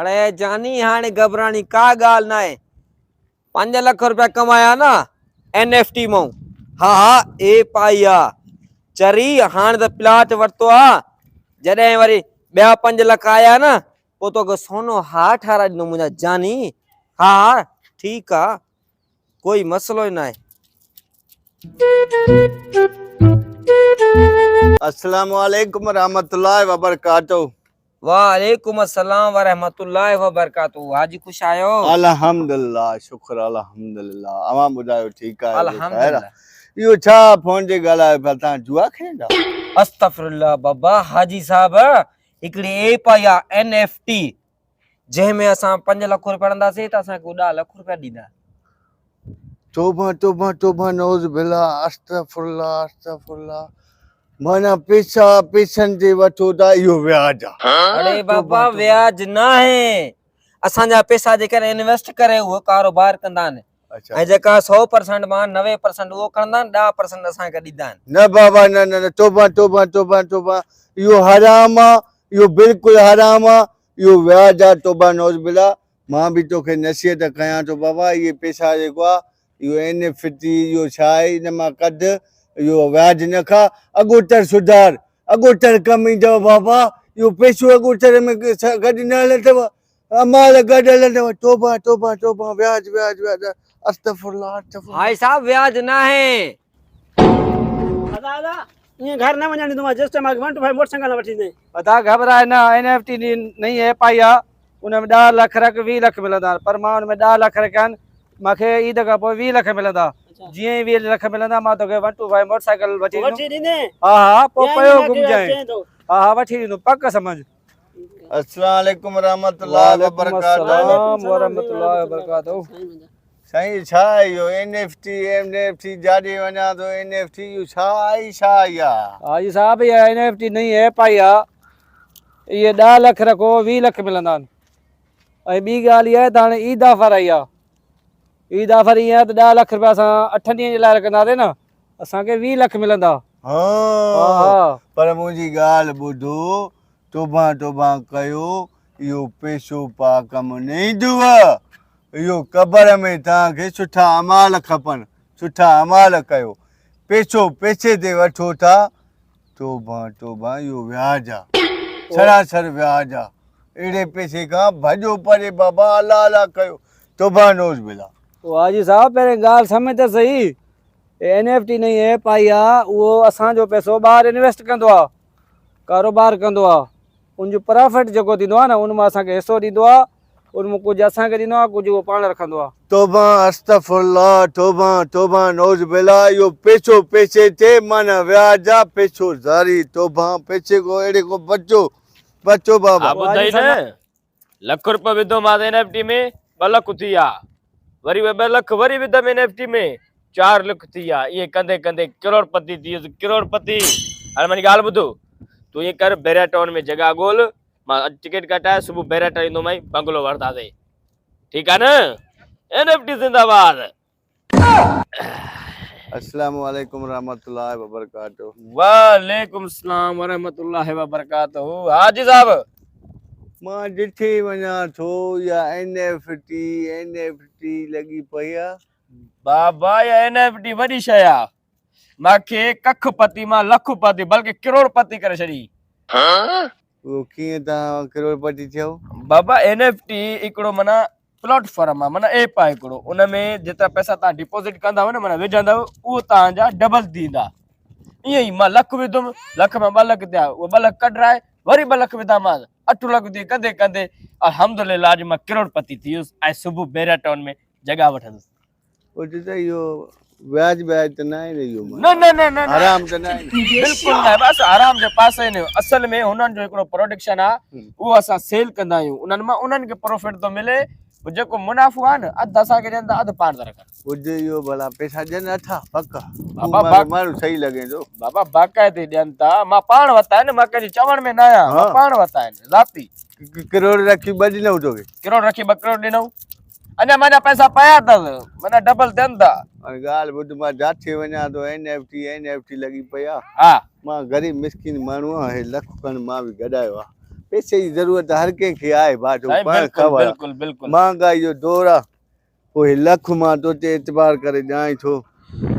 اڙي جاني هاڻي گهٻراڻي ڪا ڳالهه ناهي. پنج لک روپيا ڪمايا نه اين ايف ٽي مئون. ها ها ايپ آئي آ. چري هاڻي ته پلاٽ ورتو آ. جڏهن وري ٻيا پنج لک آيا نه پوء توکي سونو هار ٺاهرائي ڏيندم منهنجا جاني. ها ها ٺيڪ آ ڪوئي مسئلو ئي ناهي. السلام عليڪم ورحمة الله وبرڪاته. وعليڪم السلام ورحمة الله وبرڪاته حاجي خوش آهيو. الحمدلله شڪر الحمدلله اوهان ٻڌايو ٺيڪ آهيو الحمدلله. اهو ڇا فون تي ڳالهايو پيا توهان جوا کيڏندا. استغفرالله بابا حاجي صاحب هڪڙي ايپ آئي آ اين ايف ٽي جنهن ۾ اسان پنج لک روپيا هڻنداسين ته اسان کي هو ڏهه لک روپيا ڏيندا. توبه توبه توبه نعوذ بالله استغفرالله استغفرالله معنيٰ پيسا پيسن تي وٺو ٿا اهو وياج آ. اڙي بابا وياج ناهي اسان جا پيسا جيڪڏهن انويسٽ ڪري اهو ڪاروبار ڪندا آهن ۽ جيڪا 100% مان 90% اهو کڻندا آهن 10% اسان کي ڏيندا آهن. نه بابا نه نه نه توبه توبه توبه توبه اهو حرام آ اهو بلڪل حرام آ اهو وياج آ توبه نعوذ بالله مان به توکي نصيحت ڪيان ٿو بابا اهي پيسا جيڪو آ اهو اين ايف ٽي اهو ڇا آهي ان مان ڪڍ اهو وياج نه کا اڳوتر سڌار اڳوتر ڪم ايندو بابا اهو پيسو اڳوتر ۾ گڏ نه هلندو امال گڏ هلندو توبه توبه توبه وياج وياج وياج استغفرالله استغفرالله. هائي صاحب وياج ناهي. ادا ادا ائين گهر نه وڃڻ ڏيندومانء جيستائين مان one two five motor cycle نه وٺي ڏيندين. ادا گهٻراء نه اين ايف ٽي جي نئين ايپ آئي آ ان ۾ ڏهه لک رک ويهه لک ملندا پر مان ان ۾ ڏهه لک رکيا آهن مان کي عيد کان پوء ويهه لک ملندا جيئن ئي ويهه لک ملندا مان توکي one two five motor cycle وٺي ڏيندم ها ها پوء پيو گهمجانء ها ها وٺي ڏيندم پڪ سمجهه. السلام عليڪم ورحمة الله وبرڪاته. وعليڪم السلام ورحمة الله وبرڪاته. سائين ڇا آهي اهو N F T M F T جاڏي وڃان ٿو اين ايف ٽي اهو ڇا آهي ڇا اها. حاجي صاحب اها اين ايف ٽي نئين ايپ آئي آ اهي ڏهه لک رکو ويهه لک ملندا آهن ۽ ٻي ڳالهه اها آهي ته هاڻي عيد آفر آئي آ عيد آفر ائين آهي ته ڏهه لک رپيا اسان اٺن ڏينهن جي لاء رکنداسين نه اسان کي ويهه لک ملندا. ها پر منهنجي ڳالهه ٻڌو توبه توبه ڪيو اهو پيسو پاڪ ڪم نه ايندو. اهو قبر ۾ توهان کي سٺا اعمال کپن، سٺا اعمال ڪيو، پيسو پيسي تي وٺو ٿا، توبه توبه اهو وياج آ، سراسر وياج آ، اهڙي پيسي کان ڀڄو پري بابا الله الله ڪيو، توبه نعوذ بالله. او حاجي صاحب پهرين ڳالهه سمجهه ته سهي، هي اين ايف ٽي نئين ايپ آئي آ، اهو اسان جو پيسو ٻاهر انويسٽ ڪندو آ، ڪاروبار ڪندو آ، ان جو پرافٽ جيڪو ٿيندو آ نه ان مان اسان کي حصو ڏيندو آ، ان مان ڪجهه اسان کي ڏيندو آ ڪجهه اهو پاڻ رکندو آ. توبه استغفرالله توبه توبه نعوذ بالله اهو پيسو پيسي تي معنيٰ وياج آ پيسو زاري توبه پيسي کان اهڙي کان بچو بچو بابا. ها ٻڌائي نه لک روپيو وڌو مانس اين ايف ٽي ۾ ٻه لک ٿي ويا وري اهي ٻه لک وري وڌم اين ايف ٽي ۾ چار لک ٿي ويا ائين ڪندي ڪندي ڪروڙ پتي ٿي ويس ڪروڙ پتي هاڻي منهنجي ڳالهه ٻڌ تون ائين ڪر بحريا ٽائون ۾ جڳهه ڳول مان اڄ ٽڪيٽ ڪٽائي صبح بحريا ٽائون ايندومانء بنگلو وٺنداسين ٺيڪ آ نه اين ايف ٽي زنده باد. السلام عليڪم ورحمة الله وبرڪاته. وعليڪم السلام ورحمة الله وبرڪاته حاجي صاحب. مان جٿي وڃان ٿو اها N F T N F T لڳي پئي آ. بابا اها اين ايف ٽي وڏي شيء آ. مانکي ڪک پتي مان لک پتي بلڪه ڪروڙ پتي ڪري ڇڏي. اهو ڪيئن توهان ڪروڙ پتي ٿيو؟ بابا اين ايف ٽي هڪڙو معنيٰ پليٽ فارم آ معنيٰ ايپ آ هڪڙو ان ۾ جيترا پئسا توهان ڊپوزٽ ڪندؤ نه معنيٰ وجهندؤ اهو توهان جا ڊبل ٿيندا ائين ئي مان لک وڌم لک مان ٻه لک ٿيا اهي ٻه لک ڪڍرائي وري ٻه لک وڌامانس اٺ لک ٿي ڪندي ڪندي الحمدلله اڄ مان ڪروڙ پتي ٿي ويس ۽ صبح بحريا ٽائون ۾ جڳهه وٺندس. پڇ ته اهو وياج بياج ته ناهي نه اهو نه نه نه نه حرام ته ناهي نه بلڪل نه بس حرام جي پاسي نه اصل ۾ هنن جو هڪڙو پروڊڪشن آ اهو اسان سيل ڪندا آهيون انهن مان انهن کي پروفٽ ٿو ملي پوء جيڪو منافعو آ نه اڌ اسان کي ڏين ٿا اڌ پاڻ ٿا رکن. ٻڌ اهو ڀلا پئسا ڏين اٿا پڪ بابا با ماڻهو صحيح لڳين ٿو. بابا باقاعدي ڏين ٿا مان پاڻ وتا آهن مان ڪنهن جي چوڻ ۾ نه آهيان مان پاڻ وتا آهن ذاتي. ڪروڙ رکي ٻه ڏنئون توکي. ڪروڙ رکي ٻه ڪروڙ ڏنئون. اڃا مانجا پئسا پيا اٿس معنيٰ ڊبل ٿين ٿا. هاڻي ڳالهه ٻڌ مان جاٿي وڃان ٿو N F T N F T لڳي پئي آ. ها. مان غريب مسڪين ماڻهو آهيان هي لک کن مان به گڏايو آ. پئسي جي ضرورت هر ڪنهن کي آهي ڀاء جو سائين پاڻ بلڪل خبر آ. بلڪل بلڪل مهانگائي جو دور آ پوء هي لک مان تو تي اعتبار ڪري ڏيانء ٿو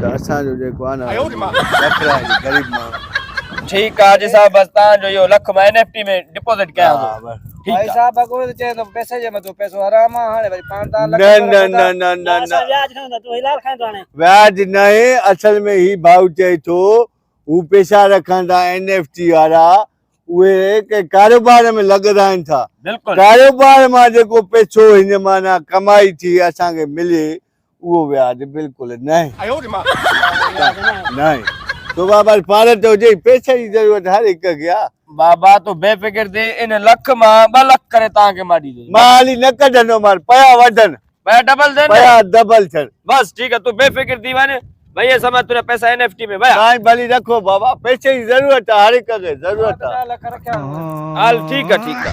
ته اسان جو جيڪو آ نه لکرائي جي غريب ماڻهو. ٺيڪ آ حاجي صاحب بس تان جو اهو لک مان اين ايف ٽي ۾ ڊپازٽ ڪيان ٿو. ها بس. ٺيڪ ڀائي آ. صاحب اڳو ته چئي ٿو پئسي جي مٿو پئسو حرام آ هاڻي وري پاڻ تان لک نه رپيا نه رکندا. نه نه نه نه اسان وياج کڻندا تون حلال کائين ٿو هاڻي. وياج ناهي اصل ۾ هي ڀائو چئي ٿو هو پئسا رکن ٿا اين ايف ٽي وارا اهي ڪنهن ڪاروبار ۾ لڳرائين ٿا بلڪل ڪاروبار مان جيڪو پئسو هن معنيٰ ڪمائي ٿي اسان کي ملي اهو وياج بلڪل ناهي ناهي تو بابا پارت هجي پئسي جي ضرورت هر هڪ کي آ. بابا تون بي فڪر ٿي ان لک مان 2 لک ڪري توهان کي مان ڏيندس. مان هالي نه ڪڍندومان پيا وڌن. پيا ڊبل ٿين. پيا ڊبل ٿين. بس ٺيڪ آ تون بي فڪر ٿي وڃ ڀئي سمجھ تنهنجا پئسا اين ايف ٽي ۾ ويا. سائين ڀلي رکو بابا پئسي جي ضرورت آ هر هڪ کي ضرورت آ. 10 لک رکيا. هل ٺيڪ آ ٺيڪ آ.